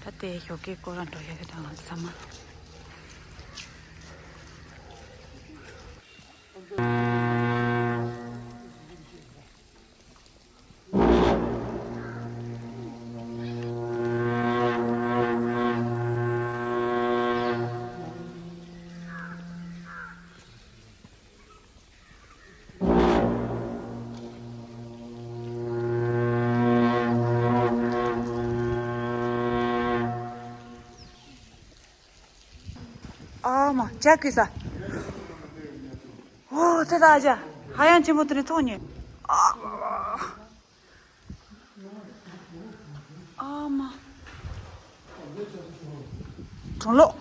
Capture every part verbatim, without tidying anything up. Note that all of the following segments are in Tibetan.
ད་ལྟའི་ཞོགས་ཀའི་སྐོར་ར་འགྲོ་ཡག་གི་དང་ཟ་མ། ཨ་མ་ཇ་གི་ས། ཨོ་དེ་ད་ཇ། ཧ་ཡང་ཆེན་པོ་དེ་ནས་ཐོག་ཉེ། ཨ། ཨ་མ། གྲོང་ལོག་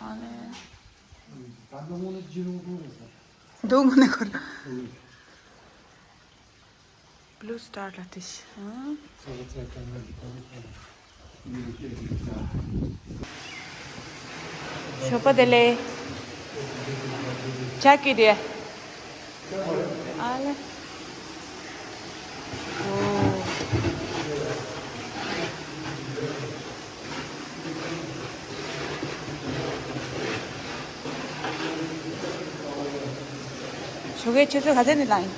ཨ་ལེ། འདུག་ངོ་ནས་ཁོར། Blue Star ལ་དེ་ཤི། ཞོགས་པ་བདེ་ལེགས། ཇ་གི་དེ། ཨ་ལེ། ཨོ། ཞོགས་ཀའི་ཆུ་ཚོད་ག་ཚོད་ནས་ལངས་ཡིན།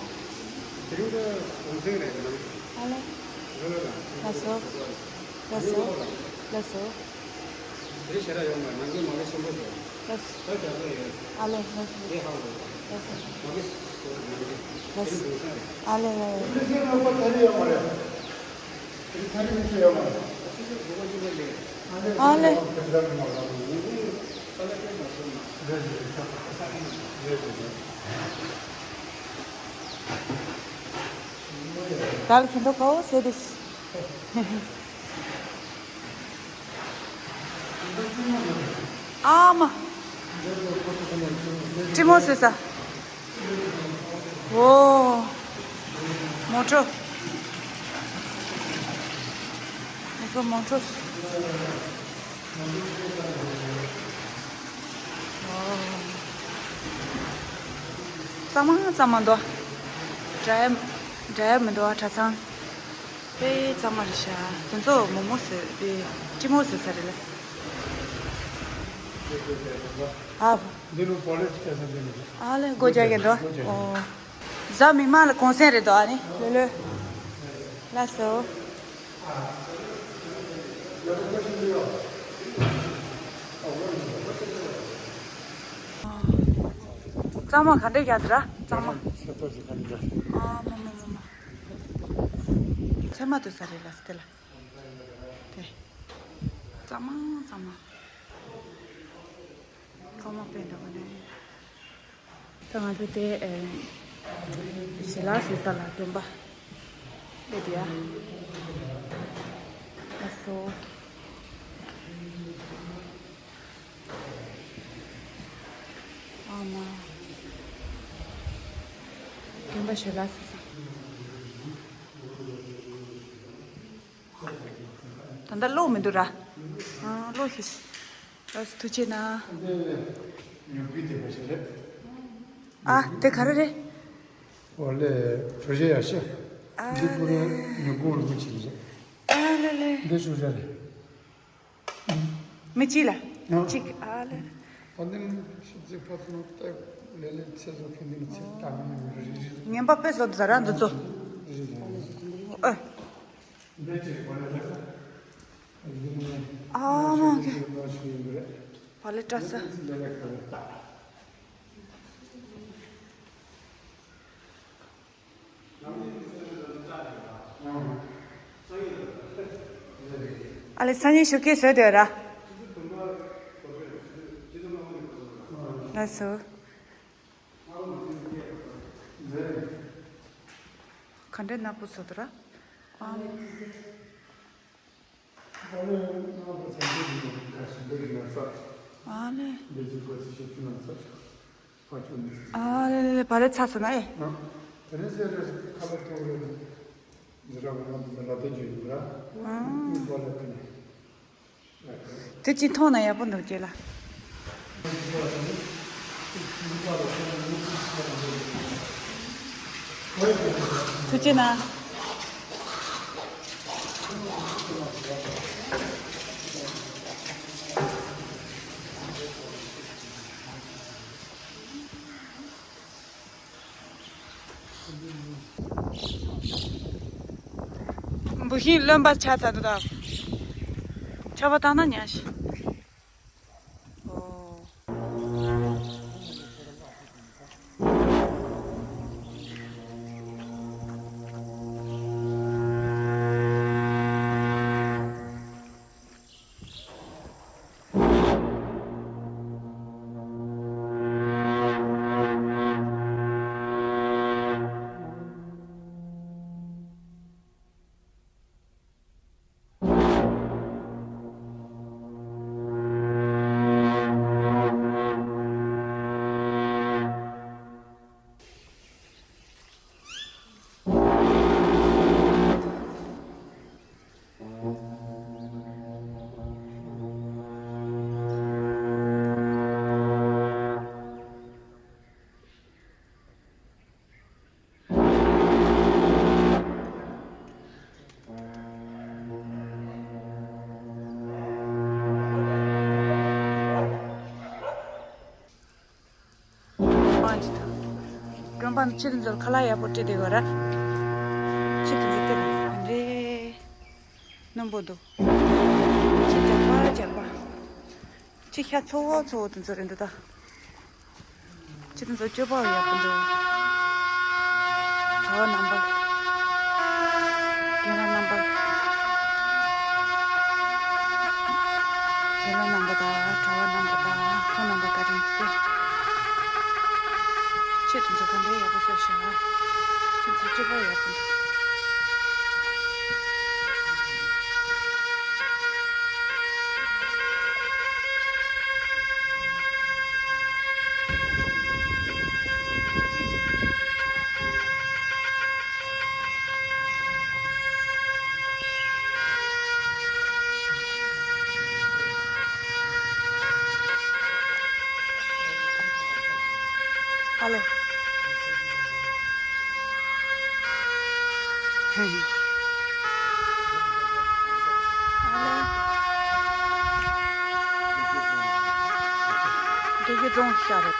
དེ་རིང་གི་གུང་སེང་རེད་ལགས། ཨ་ལེ། ལགས་སོ། ལགས་སོ། ལགས་སོ། དེ་རིང་ཞེ་དྲག་ཡོད་མ་རེད། ནང་ཁུལ་མ་ལེ་ཆེན་པོ་ཞིག་ལགས་སོ། ད་རྒྱ་ཚོ་ཡོད། ཨ་ལེ། ལགས་སོ། དེ་ཧང་རེད། ལགས་སོ། མ་ལེ་ཞེ་དྲག་ཡོད། ལགས་སོ། ཨ་ལེ་ལགས་སོ། དེ་རིང་ཚེ་ནང་པ་ད་རེ་ཡོད་མ་རེད། དེ་རིང་ད་རེ་མི་ཚེ་ཡོད་མ་རེད། ཨ་ལེ། ད་ལ་ཁྱེད་ཚོ་ག་བོ་ཟེར་དུས། ཨ་མ། ཀྲི་མོ་བཟོས་ས། ཨོ། མོ་ཊ། ཨོ་མོ་ཊ། ཨོ། གཙང་མ་གཙང་མ་འདུག་འདྲ་ཡ་འདྲ་ཡ་མི་འདུག་གྲྭ་ཚང་། དཔེ་གཙང་མ་རེད་ཤག་དེ་ཚོ་མོག་མོག་བཟོས་དཔེ་ཀྲི་མོག་བཟོས་ས་རེད་ལ། ཨ། འདི་རུ་པོ་ལིས་སྐྱེལ་ས་འདི་ནས། ཨ་ལེ་སྒོ་རྒྱག་གི་འགྲོ། སྒོ་རྒྱག་གི། ཨོ། གཟའ་མིག་དམར་ལ་གུང་སེང་རེད་དོ་ཨ་ནི་ལོ་ལོ། ལགས་སོ། གཙང་མ་ག་འདྲས་རྒྱག་འདུག་ར་གཙང་མ། ཚོད་པ་ཞིག་ག་འདྲ། ཨ་མ་མ་མ་མ། ཚོད་མ་དུ་ས་རེད་ལ་སྟེ་ལ། དེ། གཙང་མ་གཙང་མ། གཙང་མ་དཔེ་འདྲ་པོ་ནས། ད་ང་ཚོ་དེ་ཨེ། ཞལ་ལག་བཟོ་ས་ལ་སྟོན་པ། ཨེ་དེ་ཡ། ཨ་སོ། ཨ་མ། སྟོན་པ་ཞལ་ལག་བཟོ་ས། ད་ལྟ་གློག་མི་འདུག་ར། ཨ་གློག་ཤི། ཨ་ཐུགས་རྗེ་གནང་། འདི་ཉོ་གི་དེ་བ་ཞིག་རེད། ཨ་དེ་ག་རེ་རེད། ཨོ་ལེ། བྲོ་ཞེ་ཡ་ཤེ། ཨ་འདི་པུ་རེ་ལེ། ཉོ་གོང་ལ་མི་ཆེ་རེད། ཨ་ལེ་ལེ། འདི་ཤུ་ཞ་རེད། མི་གཅིག་ལ། ཨ། གཅིག་ཨ་ལེ། ཨ་འདི་ནི་ཤུ་ཙི་ཕ་ཚོ་ནང་ལྟ་ལེ་ལེ་ཚེ་བཟོ་མཁན་འདི་ནི་ཚེ་ལྟ་མི་ཉན་རེ་རེ་རེ། ངན་པ་དཔེ་བཟོ་འདུག་ད་ར་འདི་ཚོ། རེ་རེ་རེ། ཨ། ཨ་མ་གི། བ་ལེ་བཀྲ་ས། ཨ་ལེ་སང་ཉིན་ཞོགས་ཀས་བཟོས་དེ་ར། ལགས་སོ། ག་འདྲ་ནག་པོ་བཟོ་འདུག་ར། ཨ། ཨ་ལེ། ཨ་ལེ་ལེ་ལེ་བ་ལེ་ཚ་སོང་ན་ཨེ། དེ་ཅི་མཐོང་ན་ཡག་པོ་འདུག་ཀྱེ་ལ། ཐུགས་རྗེ་གནང་། འབུ་ཤིང་རློན་པ་ཆགས་ཚར་འདུག་ད། ཆར་པ་བཏང་ན་ཉག་ཤི། ཨོ། སྤང་ཅི་ཐུབ། སྤྲོན་པ་ནི་ཆེད་དུ་འཛུལ་ཁ་ལག་ཡག་པོ་སྤྲད་དེ་གོ་ར། ཆེད་དུ་འཛུལ་ཏེ་རེད། སྣུམ་པོ་འདུག་ཆེད་རྒྱག་པ་རྒྱག་པ། ཅི་ཤ་ཚོ་བོ་ཚོ་བོ་དེ་ཚོ་རེད་འདུག་ད། ཅི་དེ་ཚོ་སྤྱོད་པ་ཡག་པོ་འདུག་གྲྭ་བ་རྣམ་པ། རྒན་ལགས་རྣམ་པ། རྒན་ལགས་རྣམ་པ་དང་གྲྭ་བ་རྣམ་པ་དང་ཁོང་རྣམ་པ་བཀའ་དྲིན་ཆེ། ཆེད་དུ་འཛུལ་ག་འདྲའི་ཡག་པོ་བཟོས་ཤག་ཁྱེད་ཚོ་སྤྱོད་པ་ཡག་པོ་འདུག་ཨ་ལེ། ཧེ། ཨ་ལེ། འདི་གི་རྫོང་ཤར་རེད།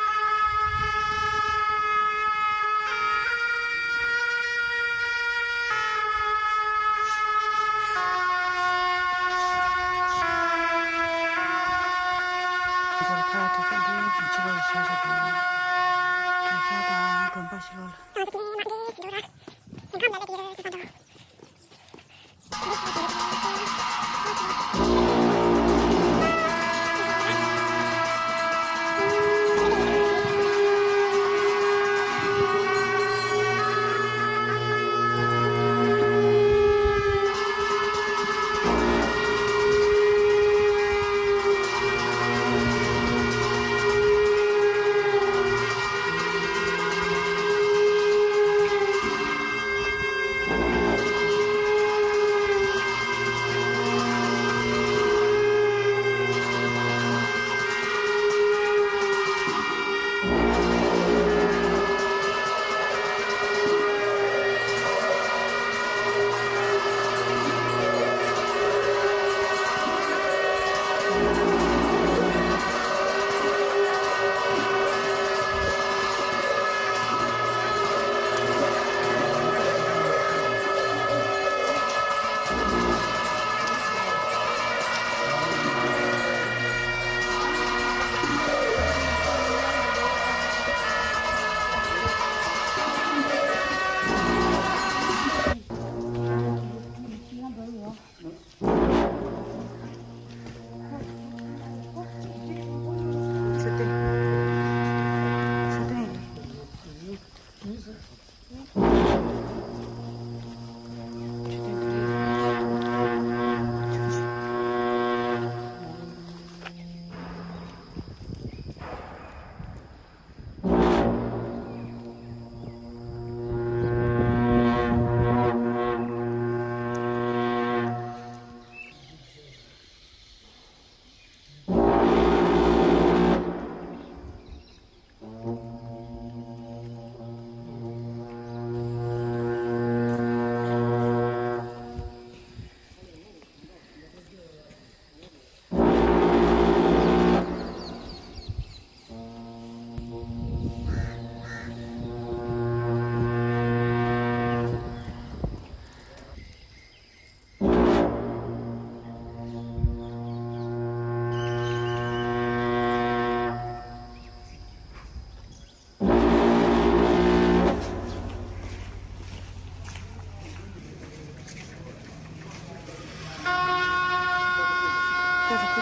ད་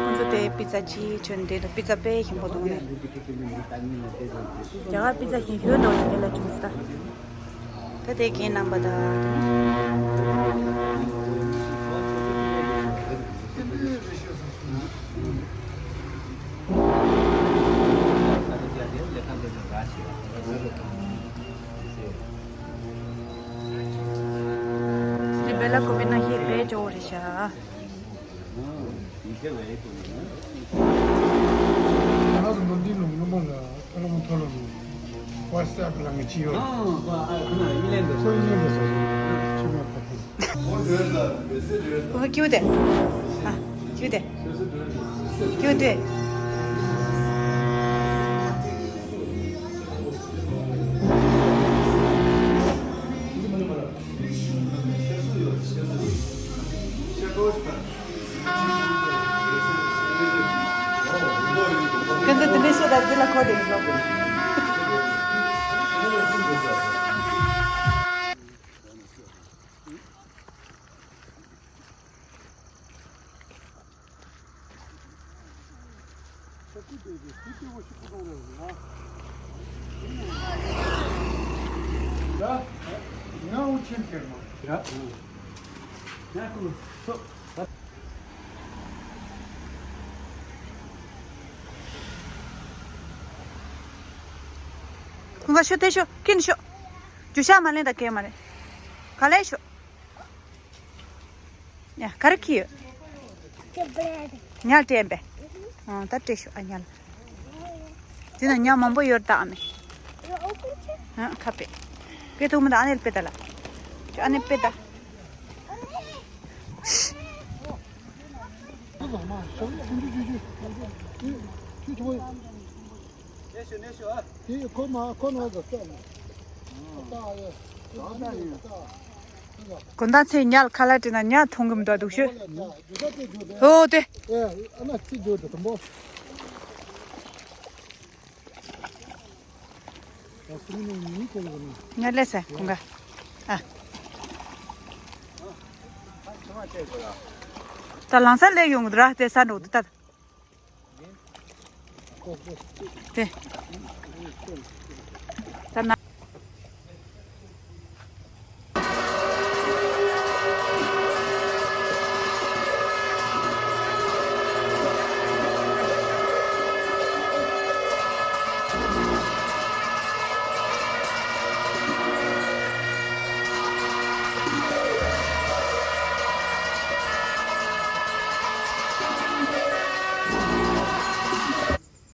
ཁོང་ཚོ་དེ་པི་ཛ་ཅིག་བྱོན་དེ་དང་པི་ཛ་དཔེ་ཞིམ་པོ་འདུག་ནས། རྒྱ་གར་པི་ཛ་ཞིམ་ཤོས་འདྲ་བོ་ཞིག་དེ་ལ་བྱུང་སོང་ད། ད་དེ་གའི་རྣམ་པ་ད། དེ་བེ་ལ་ཀོ་བི་ན་ཧི་དཔེ་ཅོ་རེ་ཤ། ང་ཚོ་ནོར་འདི་ལུང་ལུང་མ་ལ་ཐོ་ལོ་མ་ཐོ་ལོ་མ་ཝ་སི་ཨེབ་ལ་ངས་ཅི་ཡོད། ཨ་ཁོ་ན་ཨི་ལན་འདི་ཁོ་ཨི་ལན་འདི་སོ་སོ་ཆི་མ་ཕ་ཐེ། ཨོ་ཁྱོད་དེ། ཨ་ཁྱོད་དེ། ཁྱོད་དེ། ཁྱོད་ཚོ་དེ་འདྲའི་ཤོད་དང་འདི་ལ་གོ་བསྡད་ཡོད། ཁོང་ཁ་ཤོ་དེ་ཤོ་ཀིན་ཤོ། རྒྱུ་ཤ་མ་ལེན་ད་གས་མ་རེད། ག་ལེ་ཤོ། ཡ་ག་རེ་ཁྱི་ཡོད། ཉལ་སྤྲད་པས། ཨ་ད་སྤྲད་ཤོག་ཨ་ཉལ། དེ་ན་ཉ་མང་པོ་ཡོད་ད་ཨ་མེ། ཨ་ཁ་པེ། པེ་ཐུག་མི་ད་ཨ་ནེ་པེ་ད་ལ། ཨ་ནེ་པེ་ད། དགོང་དག་ཚེ་ཉལ་ཁ་ལག་དྲི་ན་ཉལ་མཐོང་གི་མི་འདུག་འདུག་ཤོད། ཧོ་དེ། ཉལ་ལེ་སེ་ཁོང་ག་ཨ། ད་ལང་ས་ལེ་ཡོང་གི་འདུག་ར་དེ་ས་འགྲོ་འདུག་ད། དེ།